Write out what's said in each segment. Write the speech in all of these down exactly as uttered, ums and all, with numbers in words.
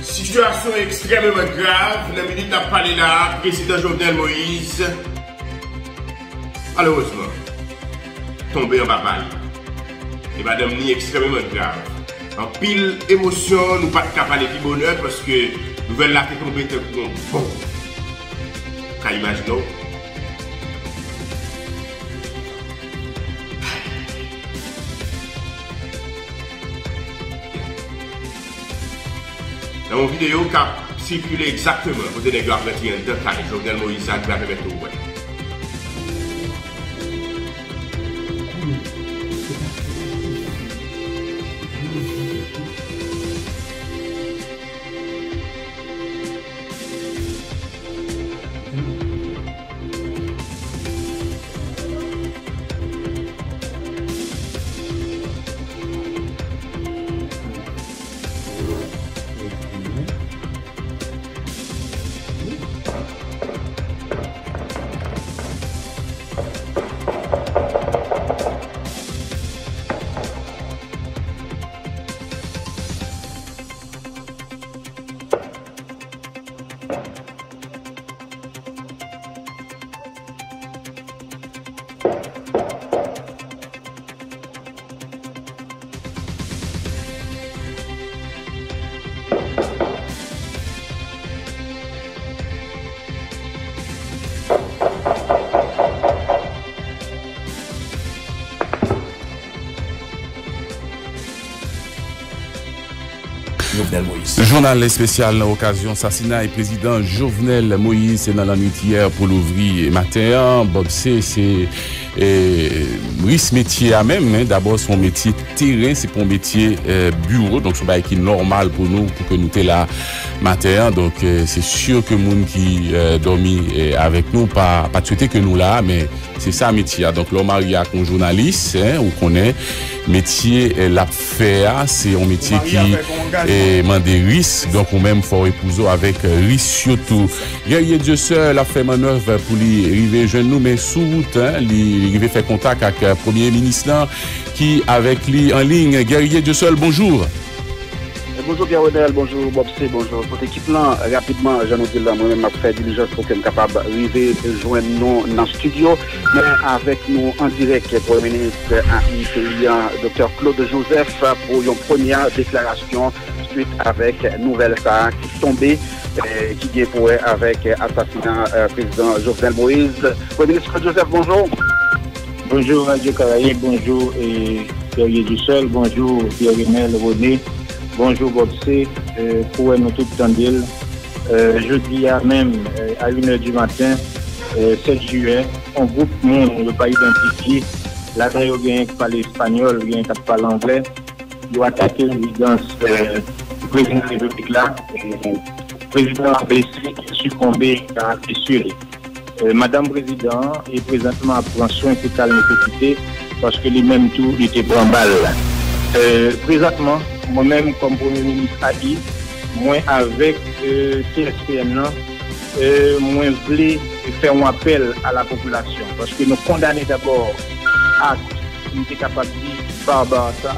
Sitiyasyon ekstrèmeman grav nan minit n ap pale la a, Prezidan Jovenel Moïse, malerezman, tonbe anba bal. E madanm ni ekstrèmeman grav. Anpil emosyon, nou pa t ka pale pi bonè paske nouvèl la te tonbe tankou yon bonm. Ou ka imajine w. Nan yon videyo k ap sikile egzakteman kote nèg yo ap rantre anndan kay Jovenel Moïse la, ki va pèmèt nou wè. Jounal espesyal nan okazyon sasinay prezidan Jovenel Moïse, se nan lannwit yè pou louvri maten an. Bob C, se e, ris metye a menm, men dabò se yon metye teren, se pa yon metye e, biwo, donk se yon bagay ki nòmal pou nou, pou ke nou te la maten an. Donk e, se si ke moun ki e, dòmi e, avèk nou pa, pa t swete ke nou la, men se sa metye a. Donk lè w marye ak yon jounalis, en, ou konnen metye e, l ap fè a, se yon metye ki e, mande ris, donk ou menm fò w epouze w avèk ris yo tou. Guerrier Dieuseul ap fè mannèv pou li rive jwenn nou, men sou wout, en, li, li rive fè kontak ak e, premye minis lan ki avèk li an liy. Guerrier Dieuseul, bonjou. E, bonjou Pierre Renel, bonjou Bob C, bonjou tout ekip lan. Rapidman, jan nou di l lan, mwen menm m ap fè dilijans pou ke m kapab rive jwenn nou nan estidyo. Men avèk nou an dirèk, Premye Minis A I peyi a, Doktè Claude Joseph, pou yon premyè deklarasyon swit avèk nouvèl sa a ki tonbe, e, ki gen pou wè avèk asasina e, prezidan Jovenel Moïse. Premye Minis Claude Joseph, bonjou. Bonjou Radyo Karayib, bonjou e, Guerrier Dussel, bonjou Pierre Renel René, bonjou Bob C, e, pou wè nou tout tande l. E, jodi a menm, e, a une heure du matin, e, sèt jiyè, yon gwoup moun yo pa idantifye, ladan yo genyen ki pale espanyòl, genyen k ap pale anglè, yo atake rezidans e, prezidan repiblik la. E, prezidan an blese, sikonbe a blesi li. E, madanm prezidan an e prezantman ap pran swen total nesesite, paske li menm tou li te pran bal. E, prezantman, mwen menm kòm premye minis A I, mwen avèk e, C S P N nan, e, mwen vle fè yon apèl a la popilasyon, paske nou kondane dabò ak, si m te kapab di, baba sa,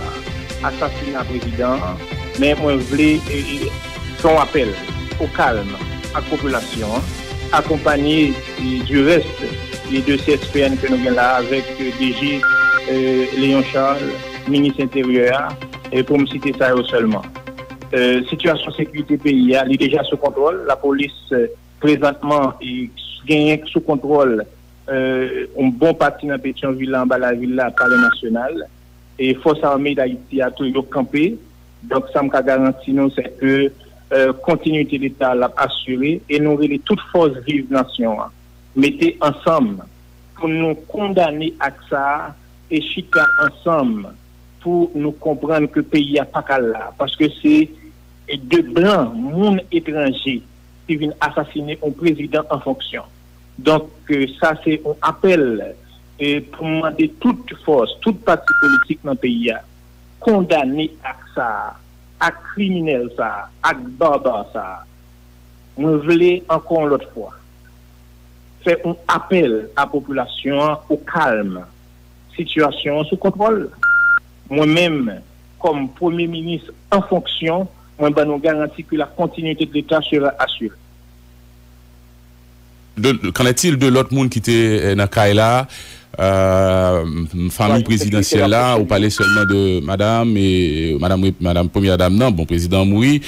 asasina prezidan an, men mwen vle e, e, fè yon apèl o kalm ak popilasyon an, akonpanye e, du reste e, de C S P N ke nou gen la avèk e, D G e, Léon Charles, minis enteryè a, e, pou m site sa yo sèlman. E, sitiyasyon sekirite peyi a, li deja sou kontwòl. Lapolis e, prezantman e, genyen sou kontwòl e, yon bon pati nan Petyonvil la, anba lavil la, Palè Nasyonal. E fòs ame Dayiti a tou, yo kanpe. Donk, sa m ka garanti nou, se ke e, kontinite Leta a l ap asire e nou rele tout fòs viv nasyon an, mete ansanm pou nou kondane ak sa a e chita ansanm pou nou konprann ke peyi a pa ka la, paske se de blan, moun etranje, ki vin asasine yon prezidan an fonksyon. Donk, e, sa se yon apèl e, pou mande tout fòs, tout pati politik nan peyi a, kondane ak sa a, ak kriminèl sa a, ak baba sa a. Mwen vle, ankò yon lòt fwa, fè yon apèl a popilasyon an o kalm. Sitiyasyon an sou kontwòl. Mwen menm, kòm premye minis an fonksyon, Mwen ban nou garanti que la continuité de l'État sera assurée. Qu'en est-il de lòt moun ki te nan kay la? Fanmi prezidansyèl la, ou pale sèlman de madanm e madanm madanm premyè dam nan, bon, prezidan an mouri.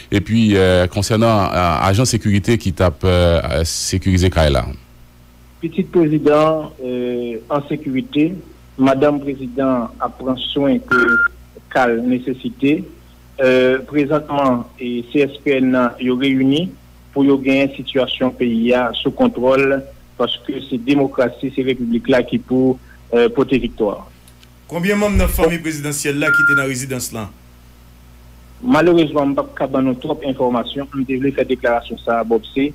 Epi konsènan ajan sekirite ki t ap sekirize kay la. Pitit prezidan an sekirite, madanm prezidan ap pran swen ke ka l nesesite. Prezantman, C S P N nan yo reyini pou yo genyen sitiyasyon peyi a sou kontwòl, paske se demokrasi, se repiblik la ki pou pote viktwa. Konbyen manm nan fanmi prezidansyèl la ki te nan rezidans lan? Malerezman, m p ap ka ban nou twòp enfòmasyon. M te vle fè deklarasyon sa a, Bob, se,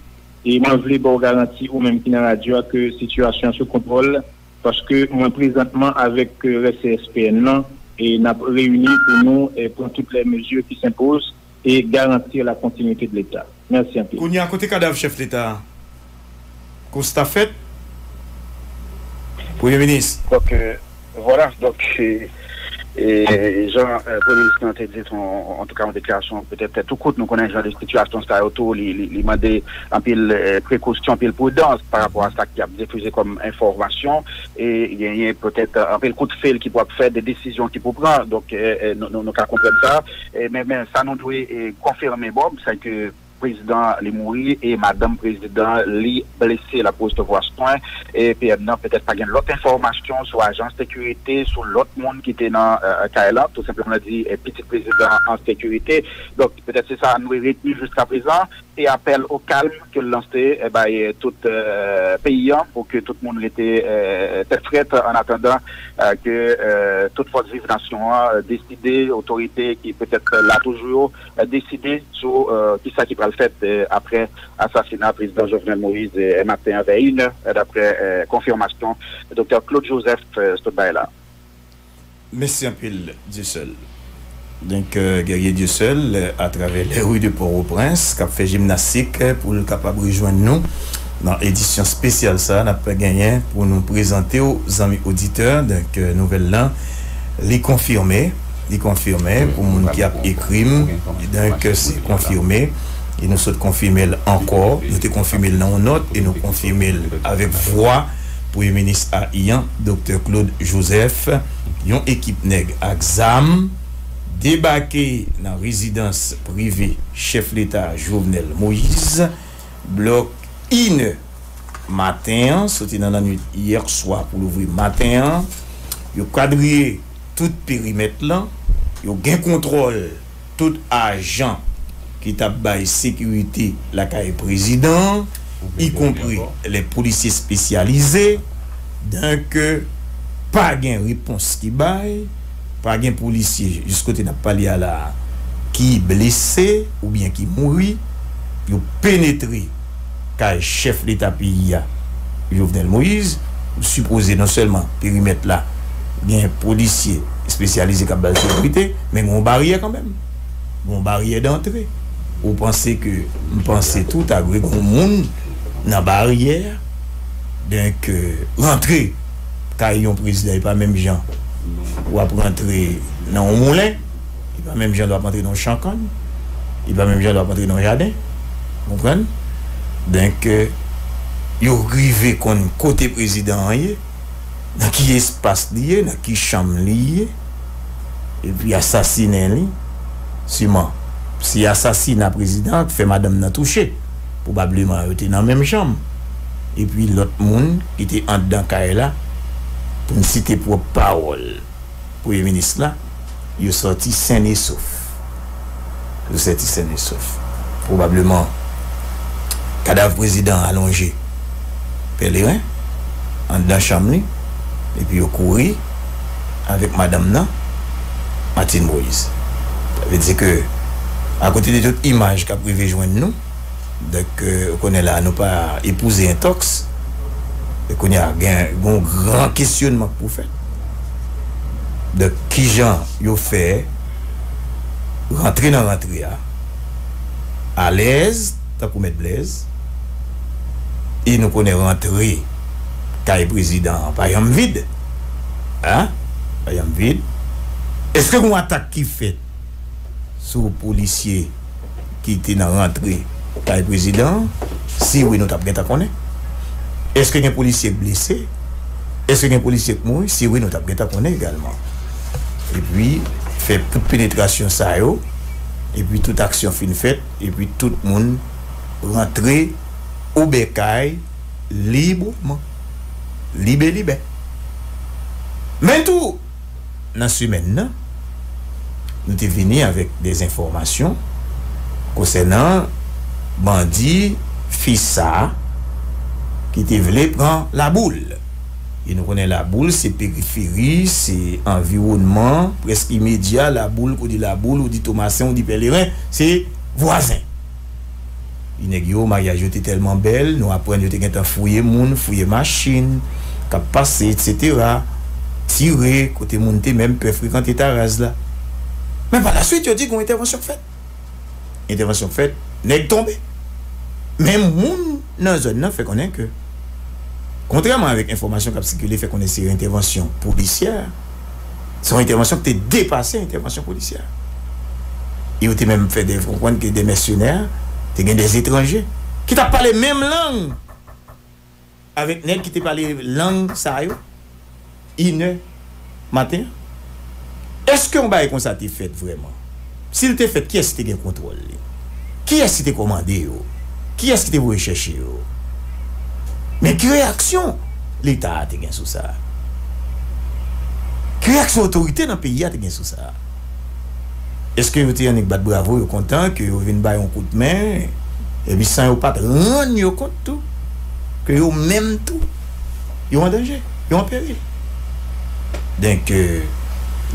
e mwen vle ba w garanti, ou menm ki nan radyo a, ke sitiyasyon an sou kontwòl, paske mwen prezantman avèk rès C S P N nan, e n ap reyini pou nou pran tout lè mezi ki senpoz e garanti la kontinite de Leta. Mèsi anpil. Kounye a, kote kadav chèf Leta a? Konsta fèt, Premye Minis. Donk, vwala, donk, e, jan Premye Minis lan te di, antouka, yon deklarasyon petèt tou kout, nou konnen jan de sitiyasyon sa yo tou, li, li, li mande anpil prekosyon, anpil pridans pa rapò a sa ki ap difize kòm enfòmasyon, e genyen petèt anpil kout fil ki pou ap fèt, de desizyon ki pou pran, donk, nou, nou ka konprann sa, men, men sa nou dwe konfime, Bob, se ke prezidan li mouri e madanm prezidan li blese, l ap resevwa swen. E P M nan petèt pa gen lòt enfòmasyon sou ajan sekirite, sou lòt moun ki te nan kay la, tou senpleman di pitit prezidan an sekirite. Donk petèt se sa nou retni jiskaprezan, se apèl o kalm ke l lanse bay tout peyi an pou ke tout moun rete tèt frèt an atandan ke tout fòs viv nasyon an deside, otorite ki petèt la toujou yo deside sou kisa ki pral fèt apre asasina prezidan Jovenel Moïse maten an vè inè, daprè konfimasyon Doktè Claude Joseph sot bay la. Mèsi anpil, Dieuseul. Donk, Guerrier Dieuseul, atravè les rues de Port-au-Prince, k ap fè jimnastik pou l kapab rejwenn nou nan edisyon espesyal sa a n ap genyen pou nou prezante w, zanmi oditè. Donk, nouvèl lan, li konfime, li konfime pou moun ki ap ekri m. Donk, se konfime. E nou sot konfime l ankò. Nou te konfime l nan yon nòt e nou konfime l avèk vwa Premye Minis a i an, Doktè Claude Joseph. Yon ekip nèg ak zam debake nan rezidans prive chèf Leta Jovenel Moïse, blòk inè maten an, soti nan lannwit yè swa pou louvri maten an. Yo kadriye tout perimèt lan. Yo gen kontwòl tout ajan ki t ap bay sekirite lakay prezidan an, ikonpri lè polisye espesyalize. Donk, pa gen repons ki bay, pa gen polisye, jis kote n ap pale a la a, ki blese oubyen ki mouri. Yo penetre kay chèf Leta peyi a, Jovenel Moïse. M sipoze non sèlman perimèt la gen polisye espesyalize k ap ba l sekirite, men gen yon baryè kanmenm. Gen yon baryè dantre. Ou panse ke, m panse tou ta dwe gen yon moun nan baryè a, donk, rantre kay yon prezidan, e pa menm jan w ap rantre nan yon moulen. Li pa menm jan lè w ap antre nan yon chan kann. Li pa menm jan lè w ap antre nan yon jaden. Ou konprann? Donk, yo rive konn kote prezidan an ye, nan ki espas li ye, nan ki chanm li ye, epi asasinen li. Siman, se asasina prezidan an k fè madanm nan touche. Pwobableman, yo te nan menm chanm. Epi lòt moun ki te anndan kay la, pou n site pwòp pawòl Premye Minis la, yo sòti sennesof. Yo sòti sennesof. Pwobableman, kadav prezidan an alonje pèleren anndan chanm li, epi yo kouri avèk madanm nan, Martine Moïse. Sa vle di ke, akote de tout imaj k ap rive jwenn nou, donk, ou konnen la, nou pa epouze entòks. E kounye a, gen yon gran kesyonman k pou fèt. Donk, kijan yo fè rantre nan rantre a alèz, tankou Mèt Blèz, e nou konnen rantre kay prezidan an pa janm vid. Hein? Pa janm vid. Èske gen yon atak ki fèt sou polisye ki te nan rantre kay prezidan an? Si wi, nou t ap gentan konnen. Èske gen polisye k blese? Èske gen polisye k mouri? Si wi, nou t ap gentan konnen egalman. Epi, fè tout penetrasyon sa yo, epi tout aksyon fin fèt, epi tout moun rantre obèkay libreman. Libe libè. Men tou, nan semèn nan, nou te vini avèk de enfòmasyon konsènan bandi FISA ki te vle pran Laboul. E nou konnen Laboul se periferi, se anviwònman prèske imedya. Laboul, kou di Laboul, ou di Tomasen, ou di Pèleren, se vwazen. Li nèg yo, maryaj yo te tèlman bèl, nou aprann yo te gentan fouye moun, fouye machin k ap pase, etsetera. Tire, kote moun te menm pè frekante Taraz la. Men pa la swit, yo di gen yon entèvansyon k fèt. Entèvansyon k fèt, nèg tonbe. Men moun nan zòn nan fè konnen ke, kontrèman avèk enfòmasyon k ap sikile, fè konnen se yon entèvansyon polisyè. Se yon entèvansyon ki te depase entèvansyon polisyè. E yo te menm fè de, konprann ke de mèsenè, te gen de etranje ki t ap pale menm lang avèk nèg ki te pale lang sa yo, inè maten an. Èske yon bagay konsa te fèt vrèman? Si l te fèt, kiyès ki te gen kontwòl li? Kiyès ki te kòmande yo? Kiyès ki te voye chèche yo? Men ki reyaksyon Leta a te gen sou sa? Ki reyaksyon otorite nan peyi a te gen sou sa? Èske yo te annik bat bravo, yo kontan ke yo vin bay yon kout men, epi san yo pa t rann yo kont tou, ke yo menm tou, yo an danje, yo an peril? Donk, euh,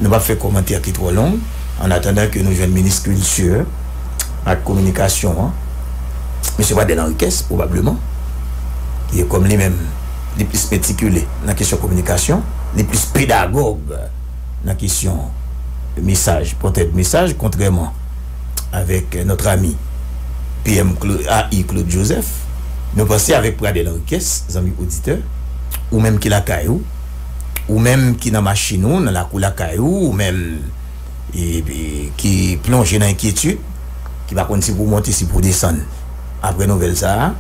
nou p ap fè kòmantè ki twò long, an atandan ke nou jwenn minis kilti ak kominikasyon an, mesye Pradel Henriquez, pwobableman, ki kòm li menm, li plis metikile nan kesyon kominikasyon, li plis pedagòg nan kesyon mesaj, pòtè de mesaj, kontrèman avèk notre ami P M Cla-, A I Claude Joseph, nou panse avèk Pradel Henriquez, zanmi oditè, ou menm ki lakay ou, ou menm ki nan machin ou, nan lakou lakay ou, ou menm, e, e, ki plonje nan enkyetid, ki pa konn si pou w monte, si pou w desann apre nouvèl sa a,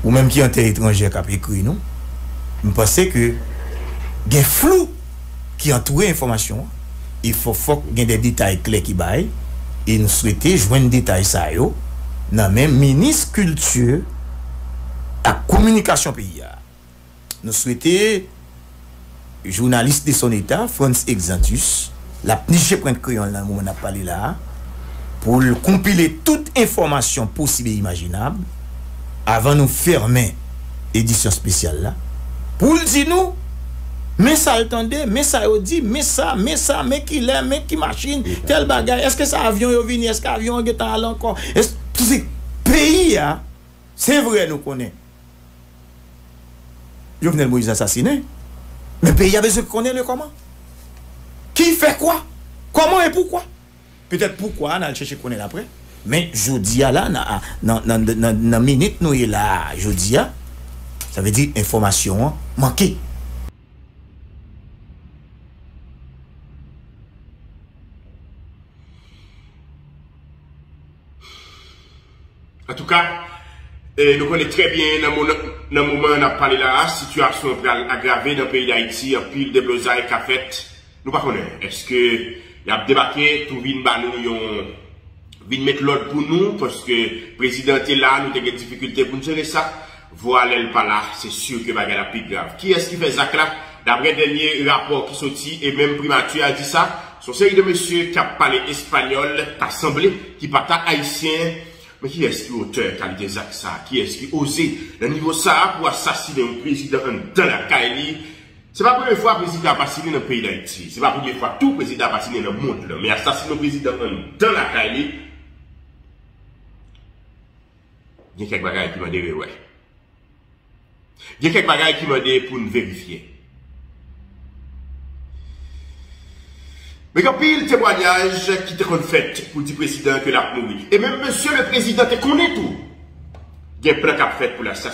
ou menm ki an tè etranjè k ap ekri nou, m panse ke gen flou ki antoure enfòmasyon an, e fò, fòk gen de detay klè ki bay, e nou swete jwenn detay sa yo nan men minis kilti ak kominikasyon peyi a. Nou swete jounalis de son eta, Frantz Exantus, l ap niche pwent kreyon l nan moman n ap pale la a, pou l konpile tout enfòmasyon posib e imajinab avan nou fèmen edisyon espesyal la, pou l di nou, men sa l tande, men sa yo di, men sa, men sa, men kilè, men ki machin, tèl bagay, èske se avyon yo vini, èske avyon an gentan ale ankò? Èske, se peyi a, se vre nou konnen Jovenel Moïse asasinen. Men peyi a bezwen konnen le kòman. Ki fè kwa? Kòman e poukwa? Petèt poukwa a, n al chèche konnen l apre. Men jodi a la, nan, nan, nan, nan, nan minit nou ye la a, jodi a, sa vle di enfòmasyon an manke. Antouka, e, nou konnen trè byen nan mo-, nan moman n ap pale la a, sitiyasyon an pral agrave nan peyi Dayiti, anpil deblozay ka fèt. Nou pa konnen, èske y ap debake tou vin ba nou yon, vin met lòd pou nou, paske prezidan te la, nou te gen difikilte pou n jere sa. Vwala, lè l pa la, se si ke bagay la pi grav. Kiyès ki fè zak la? Daprè dènye rapò ki soti, e menm primati a di sa, se yon seri de mesye k ap pale espanyòl, ta sanble, ki pa ta ayisyen. Men kiyès ki otè kalite zak sa? Kiyès ki oze, nan nivo sa a, pou asasinen yon prezidan anndan lakay li? Se pa premye fwa prezidan ap asasinen nan peyi Dayiti. Se pa premye fwa tou prezidan ap asasinen nan mond lan. Men asasinen yon prezidan anndan lakay li, gen kèk bagay ki mande rewè. Gen kèk bagay ki mande pou n verifye. Men gen anpil temwayaj ki te konn fèt pou di prezidan ke l ap mouri. E menm mesye le prezidan te konnen tou gen plan k ap fèt pou l asasinen.